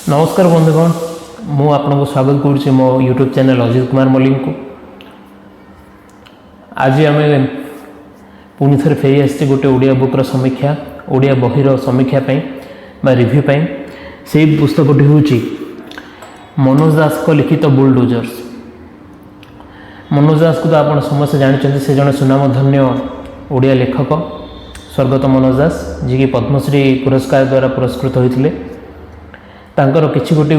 ନମସ୍କାର ବନ୍ଧୁଗଣ, ମୁଁ ଆପଣଙ୍କୁ ସ୍ୱାଗତ କରୁଛି ମୋ ୟୁଟ୍ୟୁବ୍ ଚ୍ୟାନେଲ୍ ଅଜିତ କୁମାର ମଲ୍ଲିକକୁ। ଆଜି ଆମେ ପୁଣି ଥରେ ଫେରି ଆସିଛି ଗୋଟେ ଓଡ଼ିଆ ବୁକ୍ର ସମୀକ୍ଷା, ଓଡ଼ିଆ ବହିର ସମୀକ୍ଷା ପାଇଁ ବା ରିଭ୍ୟୁ ପାଇଁ। ସେଇ ପୁସ୍ତକଟି ହେଉଛି ମନୋଜ ଦାସଙ୍କ ଲିଖିତ ବୁଲଡୋଜର୍ସ। ମନୋଜ ଦାସକୁ ତ ଆପଣ ସମସ୍ତେ ଜାଣିଛନ୍ତି। ସେ ଜଣେ ସୁନାମଧନ୍ୟ ଓଡ଼ିଆ ଲେଖକ, ସ୍ୱର୍ଗତ ମନୋଜ ଦାସ, ଯିଏକି ପଦ୍ମଶ୍ରୀ ପୁରସ୍କାର ଦ୍ୱାରା ପୁରସ୍କୃତ ହୋଇଥିଲେ। ତାଙ୍କର କିଛି ଗୋଟି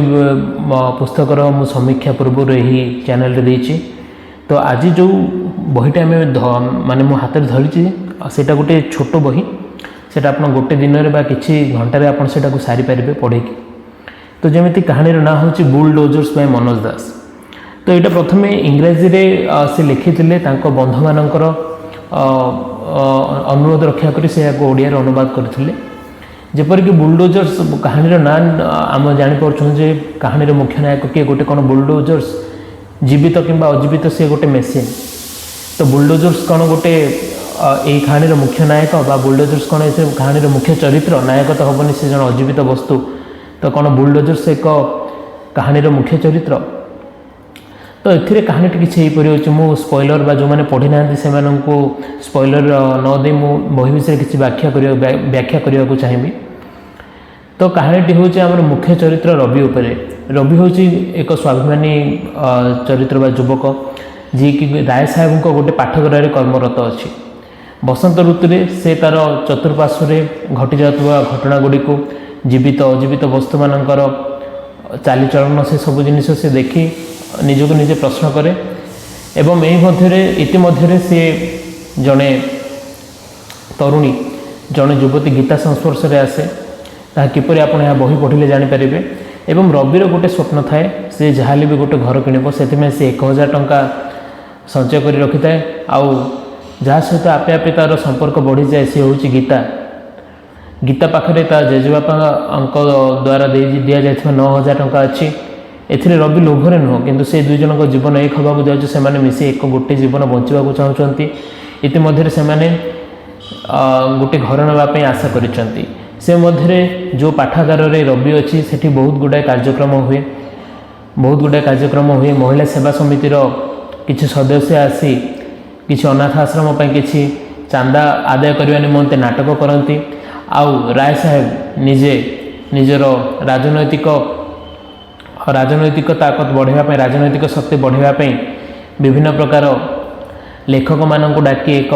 ପୁସ୍ତକର ମୁଁ ସମୀକ୍ଷା ପୂର୍ବରୁ ଏହି ଚ୍ୟାନେଲରେ ଦେଇଛି। ତ ଆଜି ଯେଉଁ ବହିଟା ଆମେ ମାନେ ମୁଁ ହାତରେ ଧରିଛି, ସେଇଟା ଗୋଟେ ଛୋଟ ବହି। ସେଇଟା ଆପଣ ଗୋଟେ ଦିନରେ ବା କିଛି ଘଣ୍ଟାରେ ଆପଣ ସେଇଟାକୁ ସାରିପାରିବେ ପଢ଼ିକି। ତ ଯେମିତି କାହାଣୀର ନାଁ ହେଉଛି ବୁଲଡୋଜର୍ସ ବାଇ ମନୋଜ ଦାସ। ତ ଏଇଟା ପ୍ରଥମେ ଇଂରାଜୀରେ ସେ ଲେଖିଥିଲେ। ତାଙ୍କ ବନ୍ଧୁମାନଙ୍କର ଅନୁରୋଧ ରକ୍ଷା କରି ସେ ଏହାକୁ ଓଡ଼ିଆରେ ଅନୁବାଦ କରିଥିଲେ। ଯେପରିକି ବୁଲଡୋଜର୍ସ କାହାଣୀର ନାଁ, ଆମେ ଜାଣିପାରୁଛନ୍ତି ଯେ କାହାଣୀର ମୁଖ୍ୟ ନାୟକ କିଏ। ଗୋଟେ କ'ଣ ବୁଲଡୋଜର୍ସ, ଜୀବିତ କିମ୍ବା ଅଜୀବିତ, ସେ ଗୋଟେ ମେସିନ୍। ତ ବୁଲଡୋଜର୍ସ କ'ଣ ଗୋଟେ ଏଇ କାହାଣୀର ମୁଖ୍ୟ ନାୟକ ବା ବୁଲଡୋଜର୍ସ କ'ଣ ଏ କାହାଣୀର ମୁଖ୍ୟ ଚରିତ୍ର? ନାୟକ ତ ହେବନି, ସେ ଜଣେ ଅଜୀବିତ ବସ୍ତୁ। ତ କ'ଣ ବୁଲଡୋଜର୍ସ ଏକ କାହାଣୀର ମୁଖ୍ୟ ଚରିତ୍ର? ତ ଏଥିରେ କାହାଣୀଟି କିଛି ଏହିପରି ଅଛି। ମୁଁ ସ୍ପଏଲର ବା ଯେଉଁମାନେ ପଢ଼ିନାହାନ୍ତି ସେମାନଙ୍କୁ ସ୍ପଏଲର ନ ଦେଇ ମୁଁ ବହି ବିଷୟରେ କିଛି ବ୍ୟାଖ୍ୟା କରିବାକୁ ଚାହିଁବି। ତ କାହାଣୀଟି ହେଉଛି ଆମର ମୁଖ୍ୟ ଚରିତ୍ର ରବି ଉପରେ। ରବି ହେଉଛି ଏକ ସ୍ୱାଭିମାନୀ ଚରିତ୍ର ବା ଯୁବକ, ଯିଏକି ରାୟ ସାହେବଙ୍କ ଗୋଟେ ପାଠଗାରରେ କର୍ମରତ ଅଛି। ବସନ୍ତ ଋତୁରେ ସେ ତା'ର ଚତୁଃପାର୍ଶ୍ୱରେ ଘଟିଯାଉଥିବା ଘଟଣା ଗୁଡ଼ିକୁ, ଜୀବିତ ଅଜୀବିତ ବସ୍ତୁମାନଙ୍କର ଚାଲିଚଳନ, ସେ ସବୁ ଜିନିଷ ସେ ଦେଖି ନିଜକୁ ନିଜେ ପ୍ରଶ୍ନ କରେ ଏବଂ ଏହି ମଧ୍ୟରେ ଇତିମଧ୍ୟରେ ସେ ଜଣେ ତରୁଣୀ, ଜଣେ ଯୁବତୀ ଗୀତା ସଂସ୍ପର୍ଶରେ ଆସେ। ତାହା କିପରି, ଆପଣ ଏହା ବହି ପଢ଼ିଲେ ଜାଣିପାରିବେ। ଏବଂ ରବିର ଗୋଟେ ସ୍ୱପ୍ନ ଥାଏ, ସେ ଯାହାହେଲେ ବି ଗୋଟେ ଘର କିଣିବ। ସେଥିପାଇଁ ସେ 1000 ଟଙ୍କା ସଞ୍ଚୟ କରି ରଖିଥାଏ। ଆଉ ଯାହା ସହିତ ଆପେ ଆପେ ତା'ର ସମ୍ପର୍କ ବଢ଼ିଯାଏ, ସେ ହେଉଛି ଗୀତା। ଗୀତା ପାଖରେ ତା ଜେଜେବାପାଙ୍କ ଦ୍ୱାରା ଦେଇ ଦିଆଯାଇଥିବା 9000 ଟଙ୍କା ଅଛି। ଏଥିରେ ରବି ଲୋଭରେ ନୁହଁ, କିନ୍ତୁ ସେ ଦୁଇ ଜଣଙ୍କ ଜୀବନ ଏକ ହେବାକୁ ଯାଉଛି। ସେମାନେ ମିଶି ଏକ ଗୋଟେ ଜୀବନ ବଞ୍ଚିବାକୁ ଚାହୁଁଛନ୍ତି। ଇତିମଧ୍ୟରେ ସେମାନେ ଗୋଟେ ଘର ନେବା ପାଇଁ ଆଶା କରିଛନ୍ତି। ସେ ମଧ୍ୟରେ ଯେଉଁ ପାଠାଗାରରେ ରବି ଅଛି, ସେଠି ବହୁତ ଗୁଡ଼ାଏ କାର୍ଯ୍ୟକ୍ରମ ହୁଏ, ବହୁତ ଗୁଡ଼ାଏ କାର୍ଯ୍ୟକ୍ରମ ହୁଏ। ମହିଳା ସେବା ସମିତିର କିଛି ସଦସ୍ୟ ଆସି କିଛି ଅନାଥ ଆଶ୍ରମ ପାଇଁ କିଛି ଚାନ୍ଦା ଆଦାୟ କରିବା ନିମନ୍ତେ ନାଟକ କରନ୍ତି। ଆଉ ରାୟ ସାହେବ ନିଜେ ନିଜର ରାଜନୈତିକ ତାକତ ବଢ଼ାଇବା ପାଇଁ, ରାଜନୈତିକ ଶକ୍ତି ବଢ଼ାଇବା ପାଇଁ ବିଭିନ୍ନ ପ୍ରକାର ଲେଖକମାନଙ୍କୁ ଡାକି ଏକ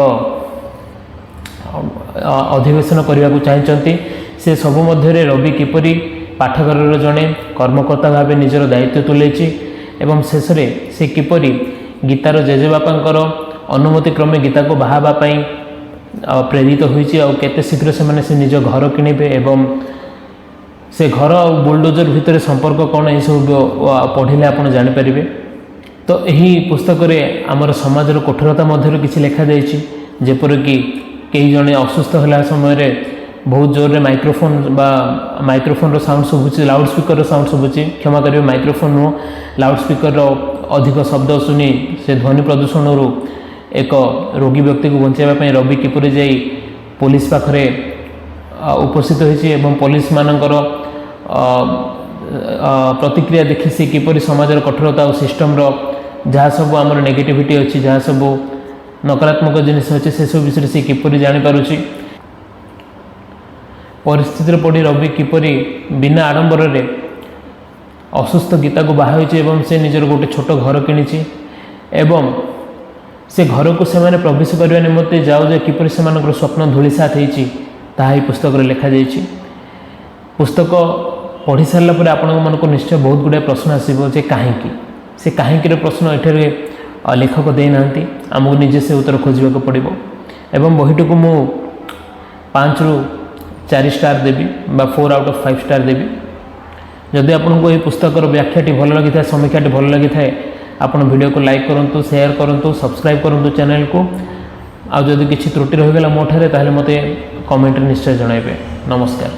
ଅଧିବେଶନ କରିବାକୁ ଚାହିଁଛନ୍ତି। ସେ ସବୁ ମଧ୍ୟରେ ରବି କିପରି ପାଠାଗାରର ଜଣେ କର୍ମକର୍ତ୍ତା ଭାବେ ନିଜର ଦାୟିତ୍ୱ ତୁଲେଇଛି ଏବଂ ଶେଷରେ ସେ କିପରି ଗୀତାର ଜେଜେବାପାଙ୍କର ଅନୁମତି କ୍ରମେ ଗୀତାକୁ ବାହା ହେବା ପାଇଁ ପ୍ରେରିତ ହୋଇଛି, ଆଉ କେତେ ଶୀଘ୍ର ସେମାନେ ସେ ନିଜ ଘର କିଣିବେ ଏବଂ ସେ ଘର ଆଉ ବୁଲଡୋଜର ଭିତରେ ସମ୍ପର୍କ କ'ଣ, ଏସବୁ ପଢ଼ିଲେ ଆପଣ ଜାଣିପାରିବେ। ତ ଏହି ପୁସ୍ତକରେ ଆମର ସମାଜର କଠୋରତା ମଧ୍ୟରୁ କିଛି ଲେଖାଯାଇଛି। ଯେପରିକି କେହି ଜଣେ ଅସୁସ୍ଥ ହେଲା ସମୟରେ ବହୁତ ଜୋରରେ ମାଇକ୍ରୋଫୋନ୍ ବା ମାଇକ୍ରୋଫୋନ୍ର ସାଉଣ୍ଡ ଶୁଭୁଛି, ଲାଉଡ଼ ସ୍ପିକରର ସାଉଣ୍ଡ ଶୁଭୁଛି, କ୍ଷମା କରିବେ, ମାଇକ୍ରୋଫୋନ୍ ନୁହଁ, ଲାଉଡ଼ ସ୍ପିକରର ଅଧିକ ଶବ୍ଦ ଶୁଣି ସେ ଧ୍ୱନି ପ୍ରଦୂଷଣରୁ ଏକ ରୋଗୀ ବ୍ୟକ୍ତିକୁ ବଞ୍ଚାଇବା ପାଇଁ ରବି କିପରି ଯାଇ ପୋଲିସ ପାଖରେ ଉପସ୍ଥିତ ହୋଇଛି ଏବଂ ପୋଲିସମାନଙ୍କର ପ୍ରତିକ୍ରିୟା ଦେଖି ସେ କିପରି ସମାଜର କଠୋରତା ଆଉ ସିଷ୍ଟମର ଯାହା ସବୁ ଆମର ନେଗେଟିଭିଟି ଅଛି, ଯାହା ସବୁ ନକାରାତ୍ମକ ଜିନିଷ ଅଛି, ସେସବୁ ବିଷୟରେ ସେ କିପରି ଜାଣିପାରୁଛି, ପରିସ୍ଥିତିରେ ପଡ଼ି ରବି କିପରି ବିନା ଆଡ଼ମ୍ବରରେ ଅସୁସ୍ଥ ଗୀତାକୁ ବାହା ହୋଇଛି ଏବଂ ସେ ନିଜର ଗୋଟେ ଛୋଟ ଘର କିଣିଛି ଏବଂ ସେ ଘରକୁ ସେମାନେ ପ୍ରବେଶ କରିବା ନିମନ୍ତେ ଯାଉ ଯେ କିପରି ସେମାନଙ୍କର ସ୍ୱପ୍ନ ଧୂଳିସାତ ହେଇଛି, ତାହା ଏହି ପୁସ୍ତକରେ ଲେଖାଯାଇଛି। ପୁସ୍ତକ ପଢ଼ି ସାରିଲା ପରେ ଆପଣଙ୍କ ମନକୁ ନିଶ୍ଚୟ ବହୁତ ଗୁଡ଼ିଏ ପ୍ରଶ୍ନ ଆସିବ ଯେ କାହିଁକି। ସେ କାହିଁକିର ପ୍ରଶ୍ନ ଏଠାରେ ଲେଖକ ଦେଇନାହାନ୍ତି। ଆମକୁ ନିଜେ ସେ ଉତ୍ତର ଖୋଜିବାକୁ ପଡ଼ିବ। ଏବଂ ବହିଟିକୁ ମୁଁ 5ରୁ 4 ଷ୍ଟାର ଦେବି ବା 4 ଆଉଟ୍ ଅଫ୍ 5 ଷ୍ଟାର ଦେବି। ଯଦି ଆପଣଙ୍କୁ ଏହି ପୁସ୍ତକର ବ୍ୟାଖ୍ୟାଟି ଭଲ ଲାଗିଥାଏ, ସମୀକ୍ଷାଟି ଭଲ ଲାଗିଥାଏ, ଆପଣ ଭିଡ଼ିଓକୁ ଲାଇକ୍ କରନ୍ତୁ, ସେୟାର କରନ୍ତୁ, ସବସ୍କ୍ରାଇବ୍ କରନ୍ତୁ ଚ୍ୟାନେଲକୁ। ଆଉ ଯଦି କିଛି ତ୍ରୁଟି ରହିଗଲା ମୋ ଠାରେ, ତାହେଲେ ମୋତେ କମେଣ୍ଟରେ ନିଶ୍ଚୟ ଜଣାଇବେ। ନମସ୍କାର।